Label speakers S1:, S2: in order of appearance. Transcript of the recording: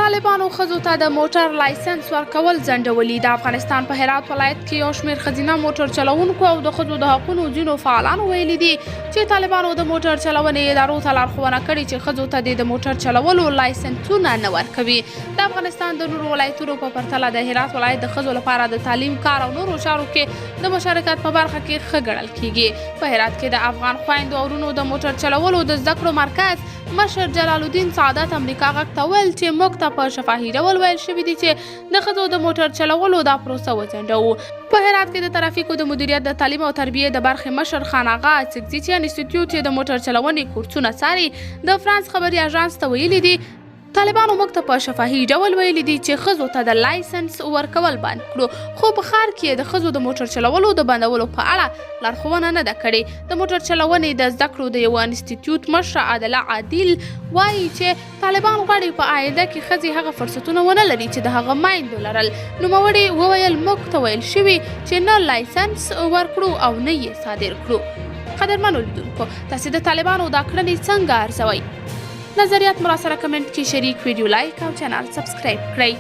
S1: طالبانو ښځو ته د موټر لایسنس ورکول ځنډولي. د افغانستان په هرات ولایت کې یو شمېر ښځینه موټر چلوونکو او د ښځو د حقونو ځینو فعالانو ویلي دي چې طالبانو د موټر چلونې ادارو ته لارښوونه کړې چې ښځو ته دې د موټر چلولو لایسنسونه نه ورکوي. د افغانستان د نورو ولایتونو په پرتله د هرات ولایت د ښځو لپاره د تعلیم، کار او نورو چارو کې د مشارکت په برخه کې ښه ګڼل کیږي. په هرات کې د افغان خویندو او وروڼو د موټر چلولو د زده کړو مرکز مشر جلال الدین سعادت امریکا غږ ته وویل چې موږ ته په شفاهي ډول ویل شوي دي چې د ښځو د موټر چلولو دا پروسه وځنډوو. په هرات کې د ترافیکو د مدیریت د تعلیم او تربیې د برخې مشر خان آغا اڅکزي چې انستیتیوت یې د موټر چلونې کورسونه څاري، د فرانس خبري اژانس ته ویلي دي، طالبانو موږ ته په شفاهي ډول ویلي دي چې ښځو ته د لایسنس ورکول بند کړو، خو په ښار کې یې د ښځو د موټر چلولو د بندولو په اړه لارښوونه نه ده کړې. د موټر چلونې د زده کړو د یوه انستیتیوت مشره عادله عادل وايي چې طالبان غواړي په آینده کې ښځې هغه فرصتونه ونه لري چې د هغه میندو لرل. نوموړې وویل، موږ ته ویل شوي چې نه لایسنس ورکړو او نه یې صادر کړو. قدرمنو لیدونکو، تاسې د طالبانو دا کړنې څنګه ارزوئ؟ نظریات مو راسره کمنټ کې شریک، ویډیو لایک او چینل سبسکرایب کړئ.